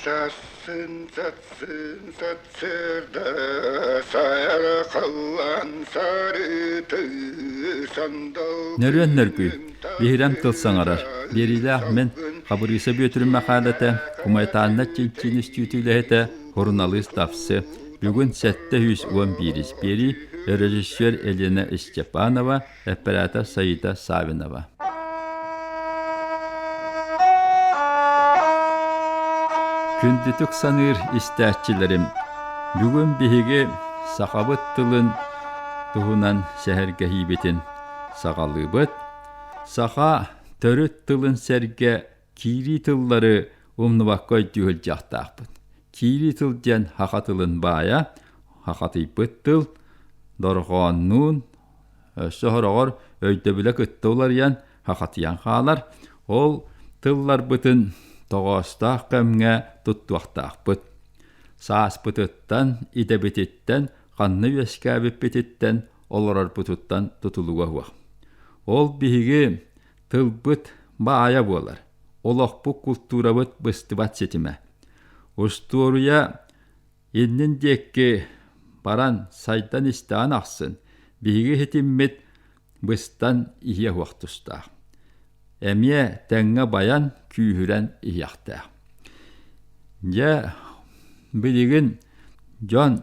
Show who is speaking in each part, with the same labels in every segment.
Speaker 1: Сарсын сарсын сарсыарда сайара халлаан сарыты сандал
Speaker 2: Нөрүөн нөргүй,
Speaker 1: күнүн
Speaker 2: биһирэм тыл саҥарар,
Speaker 1: тардыылаах
Speaker 2: биэриилээх мин,
Speaker 1: салгын
Speaker 2: Хабырыыса Бүөтүрүм Мэхээлэтэ, Кумайтаанна Чинчин үстүүтү үлэһитэ, суруналыыс Тапсы. Бүгүн 711 биэрии, режиссер Елена Степанова, оператор Саита Савинова. Күндүтүк саныыр истээччилэрим, бүгүн биһиги сахабыт тылын туһунан сэһэргэһиибитин саҕалыыбыт. Саха төрүт тылын сэргэ киирии тыллары умнубакка өйдүү сылдьыахтаахпыт. Киирии тыл диэн саха тылын баайа, хахатыйбыт тыл, дорҕооннуун, Өссө сороҕор өйдөбүлэ кытта уларыйан, хахатыйан хаалар. Ол тылларбытын тоҕоостоох кэмҥэ туттуохтаахпыт. Сааспытыттан, идэбититтэн, ханна үөскээбиппититтэн, олорорбутуттан тутулуга суох. Ол биһиги тылбыт баайа буолар. Олохпут, култуурабыт быстыбат ситимэ. Устуоруйа Иннин диэки баран сайдан истэҕин ахсын биһиги иһитиммит быстан иһиэ суох тустаах. Эмиэ тэҥҥэ байан, күүһүрэн иһиэхтээх. Дьэ, билигин дьон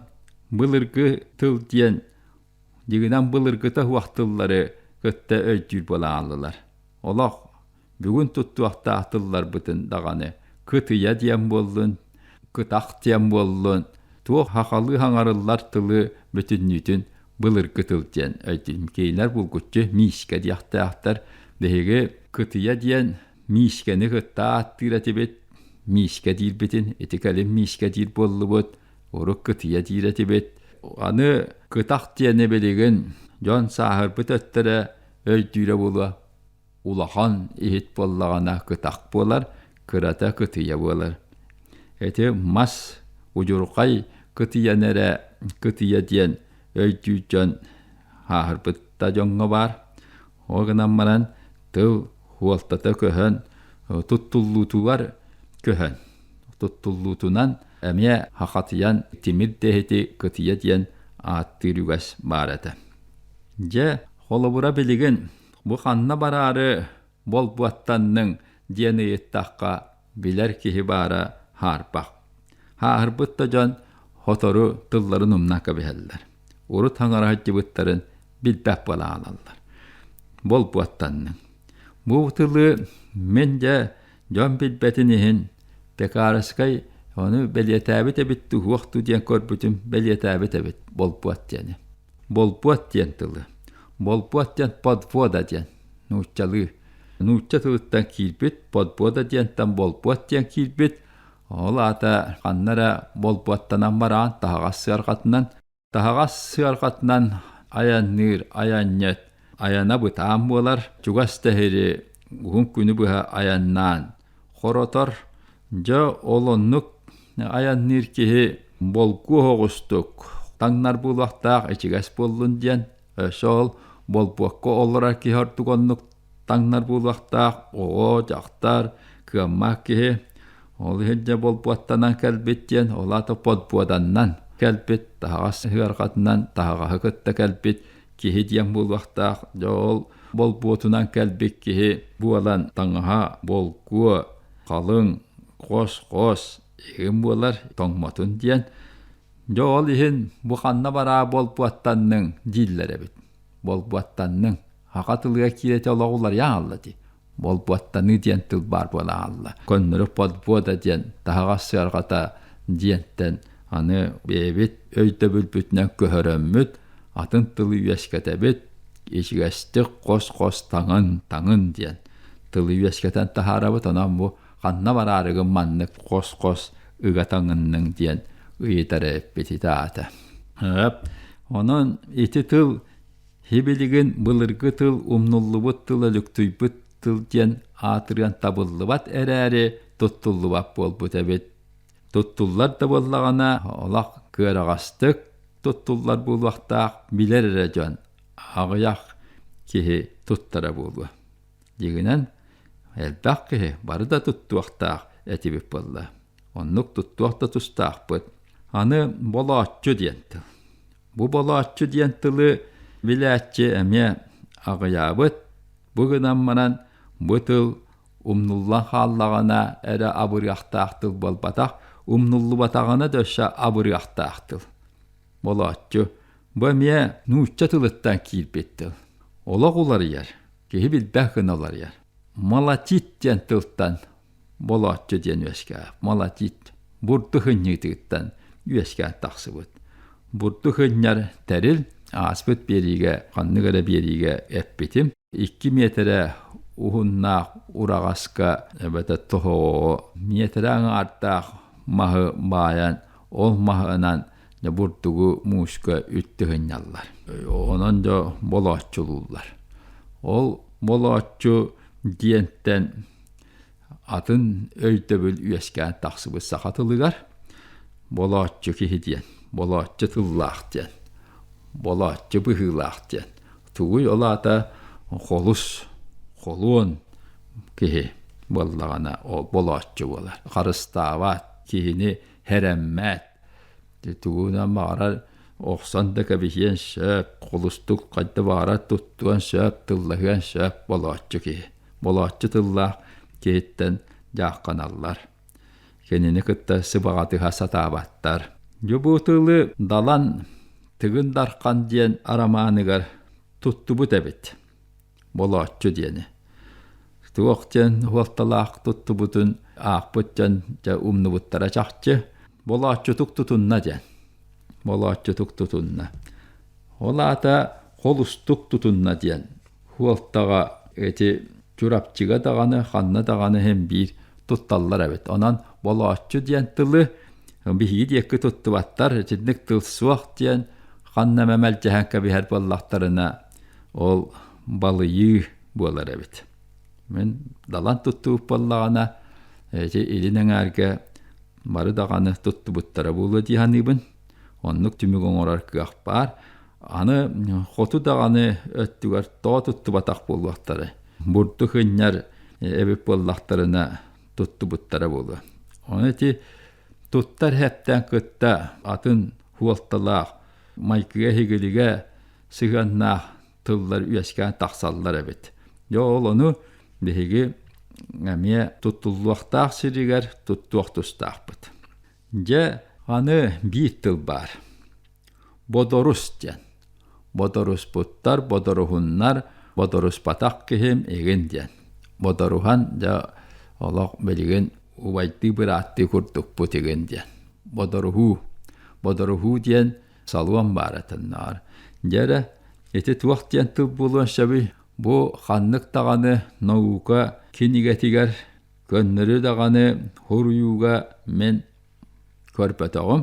Speaker 2: былыргы тыл диэн дьиҥинэн былыргыта суох тыллары кытта өйдүүр буолааллылар. Олох бүгүн туттуохтаах тылларбытын даҕаны кытыйа диэн буоллун, кытах диэн буоллун, туох сахалыы саҥарыллар тылы бүтүннүүтүн былыргы тыл диэн өйдүүм. Кинилэр булгуччу миискэ диэхтээхтэр. Биһиги кытыйа диэн миискэни кытта ааттыыр этибит. Миискэ диирбитин ити кэлин миискэ диир буоллубут. Урут кытыйа диир этибит. Аны кытах диэни билигин дьон сааһырбыт өттөрө өйдүүрэ буолуо. Улахан иһит буоллаҕына кытах буолар, кырата кытыйа буолар. Ити мас удьурхай кытыйан эрэ кытыйа диэн өйдүүр дьон ааһырбыт да дьоҥҥо баар. Ол гынан баран тыл суолтата көһөн, туттуллуутугар көһөн, туттуллуутунан эмиэ хахатыйан тимир да иһити кытыйа диэн ааттыыр үгэс баар этэ. Дьэ, холобура билигин Бу ханна бараары болбуоттанныҥ диэн ыйыттахха, билэр киһи баара хаарбах. Хааһырбыт да дьон сотору тылларын умнан кэбиһэллэр. Урут хаҥара сылдьыбыттарын билбэт буола хаалаллар. Болбуоттанныҥ. Бу тылы мин дьэ дьон билбэтин иһин Пекарскай ону бэлиэтээбит эбит дуу, дуу диэн көрбүтүм бэлиэтээбит эбит болбуот диэни. Болбуот диэн тылы. Болбуот диэн подвода диэн нууччалыы. Нуучча тылыттан киирбит, подвода диэнтэн болбуот диэн киирбит. Ол аата ханна эрэ болбуоттанан бараан таһаҕас сыарҕатынан, таһаҕас сыарҕатынан айанныыр айанньыт айана бытаан буолар. Чугас да сири уһун күнү быһа айаннаан хоротор. Дьэ ол оннук айанныыр киһи болкуо оҕустук таҥнар буолуохтаах ичигэс буоллун диэн өссө ол болбуокка олорор киһи ордук оннук таҥнар буолуохтаах оҕо, дьахтар, кыаммат киһи ол иһин дьэ болбуоттанан кэлбит диэн ол аата подбуоданнан кэлбит таһаҕас ыарҕатынан таһаҕаһы кытта кэлбит киһи диэн буолуохтаах. Дьэ ол болбуотунан кэлбит киһи буолан таҥаһа болкуо, халыҥ, хос-хос иһин буолар, тоҥмотун диэн. Дьэ ол иһин бу ханна бараа болбуоттанныҥ дииллэр эбит. Болбуоттанныҥ. Саха тылыгар киирэтэ олох уларыйан хаалла дии. Болбуоттаныы диэн тыл баар буола хаалла. Көннөрү подвода диэн таһаҕас сыарҕата диэнтэн аны бэйэбит өйдөбүлбүтүнэн көһөрөммүт атын тылы үөскэтэбит, ичигэстик хос-хос таҥын, таҥын диэн тылы үөскэтэн таһаарабыт. Онон бу ханна бараарыгын маннык хос-хос ыга таҥынныҥ диэн ыйытар эппит ити аата. Онон ити тыл Һибилигин былыргы тыл умнуллубут тыл өлүктүйбүт тыл диэн аатырыан табыллыбат эрээри туттуллубат буолбут эбит. Туттуллар да буоллаҕына олох кыараҕастык туттуллар буолуохтаах билэр эрэ дьон аҕыйах киһи туттара буолуо. Дьиҥинэн элбэх киһи бары да туттуохтаах этибит буолла. Оннук туттуох да тустаахпыт. Аны болооччу диэн тыл. Бу болооччу диэн тылы билээччи эмиэ аҕыйаабыт. Бу гынан баран бу тыл умнуллан хааллаҕына эрэ абырыахтаах тыл буолбатах, умнуллубатаҕына да өссө абырыахтаах тыл. Болооччу бу эмиэ нуучча тылыттан киирбит тыл. Олох уларыйар, киһи билбэт гына уларыйар. Молотит диэн тылтан болооччу диэн үөскээх. Молотит бурдук ынньыытыттан үөскээн тахсыбыт. Бурдук ынньар тэрил ааспыт биэриигэ ханнык эрэ биэриигэ эппитим. 2 миэтэрэ уһуннаах ураҕаска эбэтэр тоһоҕоҕо миэтэрэ аҥаардаах маһы баайан ол маһынан бурдугу мууска үттү ынньаллар. Онон дьэ болооччулууллар. Ол болооччу диэнтэн атын өйдөбүл үөскээн тахсыбыт саха тылыгар болооччу киһи диэн, болооччу тыллаах диэн, болооччу быһыылаах диэн. Тугуй ол аата холус, холуон киһи буоллаҕына ол болооччу буолар. Харыстаабат, киһини хэрэммэт, тугунан баҕарар охсон да кэбиһиэн сөп, холустук хайда баҕарар туттуон сөп, тыллаһыан сөп болооччу киһи. Болооччу тыллаах киһиттэн дьаахханаллар. Кинини кытта сыбаҕатыһа сатаабаттар. Дьэ бу тылы Далан Тыгын Дархан диэн арамааныгар туттубут эбит. Болооччу диэни. Туох диэн уолталаах туттубутун аахпыт дьон дьэ умнубуттара чахчы. Болооччутук тутунна диэн. Болооччутук тутунна. Ол аата холустук тутунна диэн Хуолтаҕа ити Чурапчыга даҕаны, ханна даҕаны иһин биир тутталлар эбит. Онон болооччу диэн тылы биһиги диэки туттубаттар, итинник тыл суох диэн ханна эмэ мэлдьэһэн кэбиһэр буоллахтарына, ол балыйыы буолар эбит. Мин далан туттубут буоллаҕына, ити илин эҥээргэ бары даҕаны туттубуттара буолуо дии саныыбын. Оннук түмүк оҥорор кыах баар. Аны хоту даҕаны өттүгэр тоҕо туттубатах буолуохтара. Бурдук ынньар эбит буоллахтарына туттубуттара буолуо. Ону ити туттар хэптэн кытта атын хуолталаах майгыга-иһигилигэ сыһыаннаах тыллар үөскээн тахсаллар эбит. Дьэ ол ону биһиги эмиэ туттуллуохтаах сиригэр туттуох тустаахпыт. Дьэ, аны биир тыл баар. Бодорус диэн. Бодоруспуттар, бодоруһуннар, бодоруспатах киһим игин диэн. Бодоруһан дьэ олох билигин убайдыы-бырааттыы курдукпут игин диэн. Бодоруһуу. Бодоруһуу диэн салон баар этиннээр. Дьэ эрэ, ити туох диэн тыл буолуон сөбүй? Бу ханнык даҕаны наука кинигэтигэр Көннөрү даҕаны суруйууга мин көрбөтөҕүм,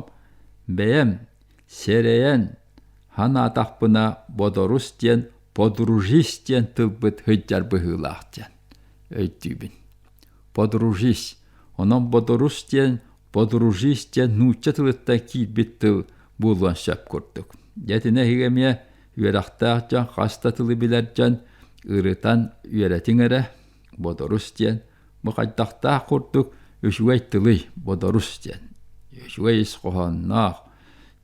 Speaker 2: бэйэм сэрэйэн санаатахпына бодорус диэн подружись диэн тылбыт сылдьар быһыылаах диэн өйдүүбүн. Подружись. Онон бодорус диэн подружись диэн нуучча тылыттан киирбит тыл буолуон сөп курдук. Дьэ итини эһиги эмиэ үөрэхтээх дьон, хас да тылы билэр дьон ырытан үөрэтиҥ эрэ. Бодорус диэн бу хайдахтаах курдук үчүгэй тылый бодорус диэн. Үчүгэй ис хоһоонноох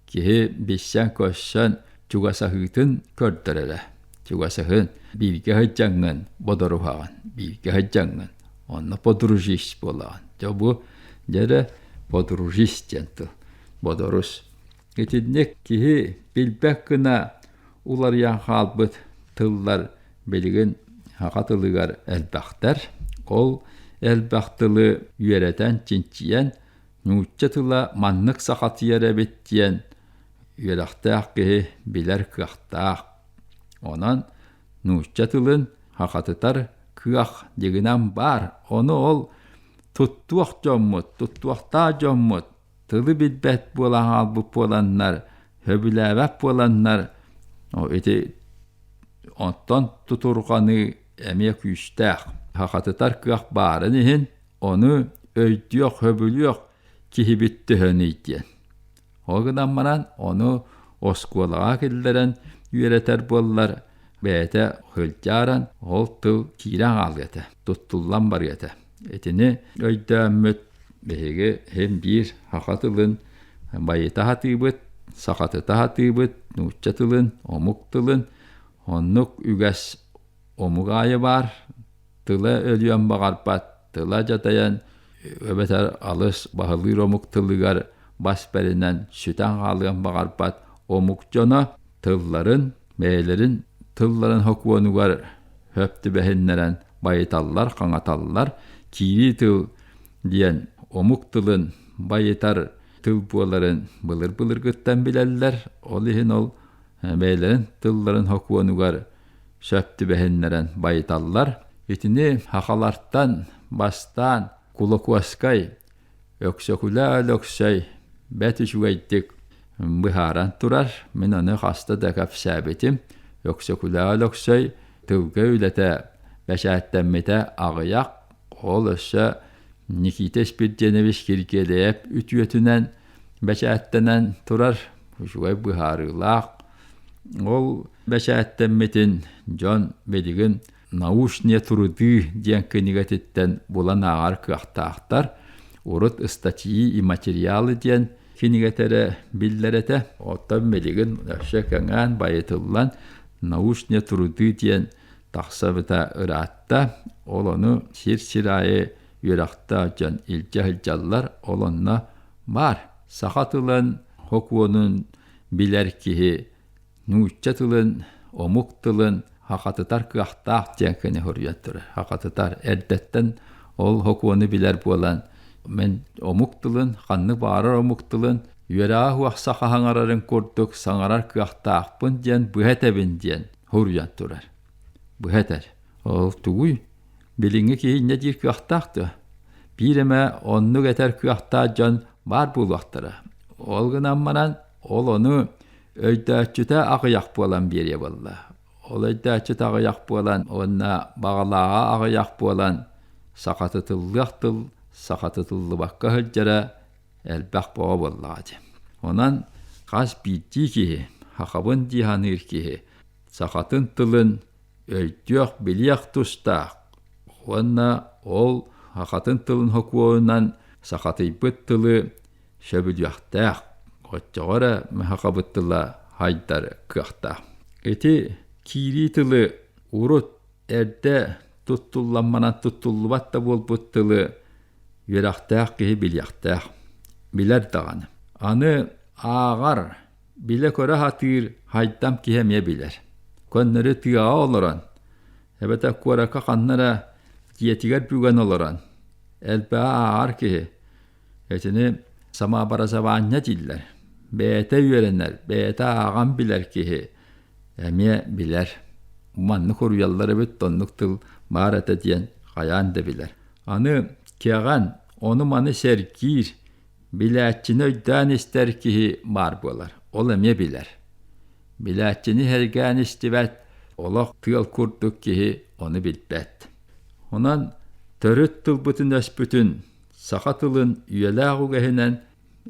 Speaker 2: киһи билсэн-көрсөн чугасаһыытын көрдөрөрө. Чугасаһын бииргэ сылдьаҥҥын бодоруһаҕын, бииргэ сылдьаҥҥын онно подружись буолаҕын. Дьэ бу дьэ эрэ подружись диэн тыл. Бодорус. Итинник киһи билбэт гына уларыйан хаалбыт тыллар билигин саха тылыгар элбэхтэр. Ол элбэх тылы үөрэтэн, чинчийэн, нуучча тыла маннык сахатыйар эбит диэн үөрэхтээх киһи билэр кыахтаах. Онон нуучча тылын сахатытар кыах дьиҥинэн баар. Ону ол туттуох дьоммут, туттуохтаах дьоммут тылы билбэт буолан хаалбыт буоланнар, сөбүлээбэт буоланнар ити онтон тутурҕаныы эмиэ күүстээх. Сахатытар кыах баарын иһин, ону өйдүөх, сөбүлүөх киһибит төһөнүй диэн. Ол гынан баран, ону оскуолаҕа киллэрэн үөрэтэр буоллар, бэйэтэ сылдьааран, ол тыл киирэн хаалыа этэ, туттуллан барыа этэ. Итини өйдөөммүт. Биһиги һин биир саха тылын байыта сатыыбыт, сахатыта сатыыбыт, нуучча тылын, омук тылын. Оннук үгэс омук аайы баар. Тыла өлүөн баҕарбат, тыла дьадайан эбэтэр алыс баһылыыр омук тылыгар бас бэринэн сүтэн хаалыан баҕарбат омук дьоно тылларын, бэйэлэрин тылларын сокуонугар сөп түбэһиннэрэн байыталлар, хаҥаталлар. Киирии тыл диэн омук тылын байытар тыл буоларын былыр-былыргыттан билэллэр. Ол иһин ол бэйэлэрин тылларын сокуонугар сөп түбэһиннэрэн байыталлар. Итини сахалартан бастаан Кулакуоскай, Өксөкүлээ Өлөксөй бэрт үчүгэйдик быһааран турар. Мин ону хаста да кэпсээбитим. Өксөкүлээ Өлөксөй тылга үлэтэ бэчээттэммитэ аҕыйах. Ол өссө Никита Испирдиэнович Киргиэлэйэп үтүөтүнэн бэчээттэнэн турар. Үчүгэй быһаарыылаах. Ол бэчээттэммитин дьон билигин «Научные труды» диэн кинигэтиттэн булан ааҕар кыахтаахтар. Урут «Статьи и материалы» диэн кинигэтэ эрэ биллэр этэ. Оттон билигин өссө кэҥээн, байытыллан «Научные труды» диэн тахсыбыта ыраатта. Ол ону сир-сир аайы үөрэхтээх дьон илдьэ сылдьаллар. Ол онно баар. Саха тылын сокуонун билэр киһи нуучча тылын, омук тылын хахатытар кыахтаах диэн кини суруйан турар. Хахатытар эрдэттэн ол сокуону билэр буолан мин омук тылын, ханнык баҕарар омук тылын үөрэҕэ суох саха саҥарарын курдук саҥарар кыахтаахпын диэн быһа этэбин диэн суруйан турар. Быһа этэр. Ол тугуй? Билиҥҥи киһи инньэ диир кыахтаах дуо? Биир эмэ оннук этэр кыахтаах дьон баар буолуохтара. Ол гынан баран ол ону өйдөөччүтэ аҕыйах буолан биэриэ буолла. Ол өйдөөччүтэ аҕыйах буолан уонна баҕалааҕа аҕыйах буолан сахатытыллыах тыл сахатытыллыбакка сылдьара элбэх бөҕө буоллаҕа дии. Онон хас биирдии киһи, сахабын дии саныыр киһи сахатын тылын өйдүөх, билиэх тустаах уонна ол сахатын тылын сокуонунан сахатыйбыт тылы сөбүлүөхтээх, оччоҕо эрэ сахабыт тыла хайдар кыахтаах. Ити киирии тылы урут эрдэ туттулламманан туттуллубат да буолбут тылы үөрэхтээх киһи билиэхтээх, билэр даҕаны. Аны ааҕар, билэ-көрө сатыыр хайдам киһи эмиэ билэр. Көннөрү тыаҕа олорон, эбэтэр куоракка ханна эрэ дьиэтигэр бүгэн олорон, элбэҕи ааҕар киһи Итини самообразование дииллэр. Бэйэтэ үөрэнэр, бэйэтэ ааҕан билэр киһи эмиэ билэр. Маннык уруйаллар эбит, оннук тыл баар этэ диэн хайаан да билэр. Аны кэҕэн, ону-маны сэргиир, билээччини өйдөөн истэр киһи баар буолар. Ол эмиэ билэр. Билээччини сэргээн истибэт, олох тыал курдук киһи ону билбэт. Онон төрүт тылбытын-өспүтүн саха тылын үйэлээх үгэһинэн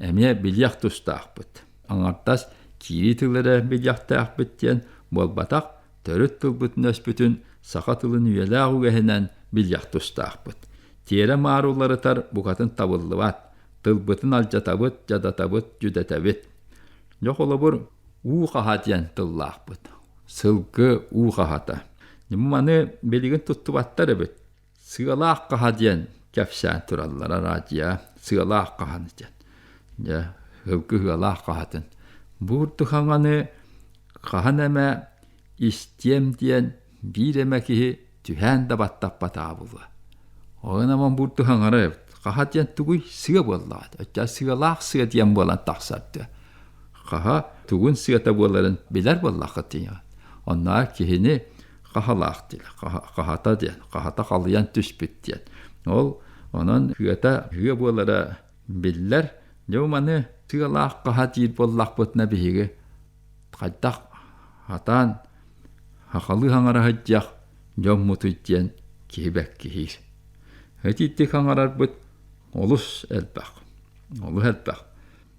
Speaker 2: эмиэ билиэх тустаахпыт. Аҥардас киирии тыл эрэ билиэхтээхпит диэн буолбатах, төрүт тылбытын-өспүтүн саха тылын үйэлээх үгэһинэн билиэх тустаахпыт. Тиэрэ маары уларытар букатын табыллыбат, тылбытын алдьатабыт, дьадатабыт, дьүдэтэбит. Дьэ холобур, уу хаһа диэн тыллаахпыт. Сылгы уу хаһата. Маны билигин туттубаттар эбит. Сыалаах хаһа диэн кэпсээн тураллар араадьыйа сыалаах хаһаны диэн. Дьэ, сылгы сыалаах хаһатын. Буурду хаҥаны хаһан эмэ истиэм диэн биир эмэ киһи түһээн да баттаппатаҕа буолуо. Онон буурду хаҥара эбит. Хаһа диэн тугуй? Сыа буоллаҕа. Оччо сыалаах сыа диэн буолан тахсар дуо? Хаһа тугун сыата буоларын билэр буоллаххыт диэн. Оннооҕор киһини хаһалаах диэн, хаһата диэн, хаһата халыйан түспүт диэн. Ол онон хыата хыа буолара биллэр. Дьэ маны тыалаах хаһа диир буоллахпытына биһиги хайдах хатаан хахалыы хаҥара сылдьыах дьоммутуй диэн киһи бэккиһиир. Итиитик хаҥарарбыт олус элбэх. Олус элбэх.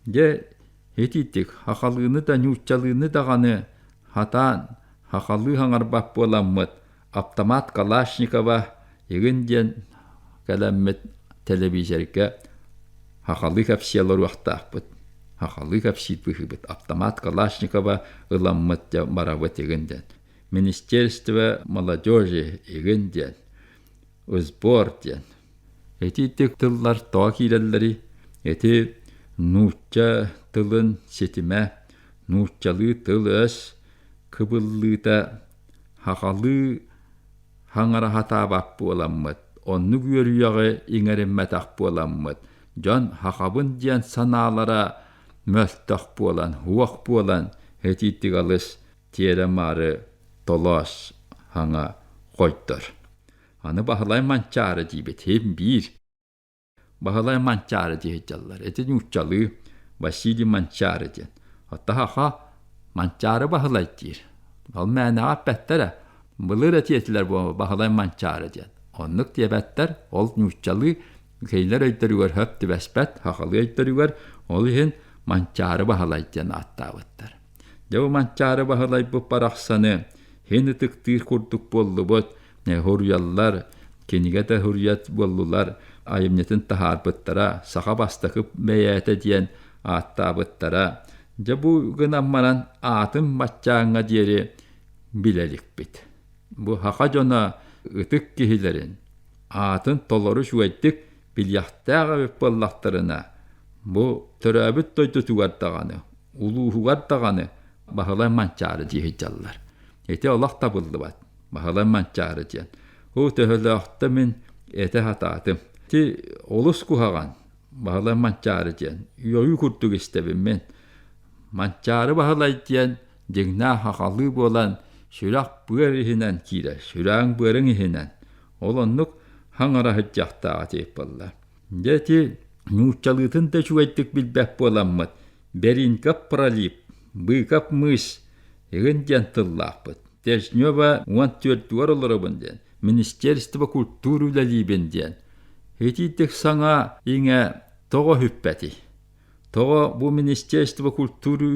Speaker 2: Дьэ итиитик хахалыыны да ньууччалыыны даҕаны хатаан Хахалыы хаҥарбат буоламмыт, аптамаат Калашникова игин диэн кэлэммит тэлэбиисэргэ Хахалыы кэпсии олоруохтаахпыт. Хахалыы кэпсиир быһыыбыт. Автомат Калашникова ыламмыт дьэ барабыт игин диэн. Министерство молодежи игин диэн. Сбор диэн. Ити тыллар тоҕо киирэллэрий? Ити нуучча тылын ситимэ, нууччалыы тыл-өс кыбыллыыта хахалыы хаҥара сатаабат буоламмыт, оннук үөрүйэҕи иҥэриммэтэх буоламмыт, дьон хахабын диэн санаалара мөлтөх буолан, уох буолан итиитик алыс тиэрэ-маары толоос хаҥа хойдор. Аны Баһылай Манчаары диибит, иһин биир. Баһылай Манчаары дии сылдьаллар. Ити нууччалыы Василий Манчаары диэн. Оттон саха Манчаары Баһылай диир. Ол мээнэҕэ эппэттэрэ. Былыр этиэтилэр буолла Баһылай Манчаары диэн. Оннук диэбэттэр. Ол нууччалыы кинилэр өйдөрүгэр сөп түбэспэт, сахалыы өйдөрүгэр ол иһин Манчаары Баһылай диэн ааттаабыттар. Дьэ бу Манчаары Баһылайбыт барахсаны иһин ытыктыыр курдук буоллубут, Суруйаллар, кинигэ да суруйат буоллулар, айымньытын таһаарбыттара, саха бастакы бэйээтэ диэн ааттаабыттара. Дьэ бу гынан баран аатын баччааҥҥа диэри билэ иликпит. Бу саха дьоно ытык киһилэрин аатын толору үчүгэйдик билиэхтээх эбит буоллахтарына, бу төрөөбүт дойдутугар даҕаны, улууһугар даҕаны Баһылай Манчаары дии сылдьаллар. Ити олох табыллыбат. Баһылай Манчаары диэн. Уу төһөлөөхтө мин этэ сатаатым. Ити олус куһаҕан Баһылай Манчаары диэн. Үөҕүү курдук истэбин мин. Манчаары Баһылай диэн дьиҥнээх хахалыы буолан сүрэх быар иһинэн киирэр, сүрэҕиҥ быарыҥ иһинэн. Ол оннук хаҥара сылдьыахтааҕа диэбит буолла. Дьэ ити нууччалыытын да үчүгэйдик билбэт буоламмыт, Бэринкап пролив, Быков мыс игин диэн тыллаахпыт. Дежнева 14-үгэр олоробун диэн, Министерство культуры үлэлиибин диэн. Итиитик саҥа иҥэ тоҕо сүппэтий? Тоҕо бу Министерство культуры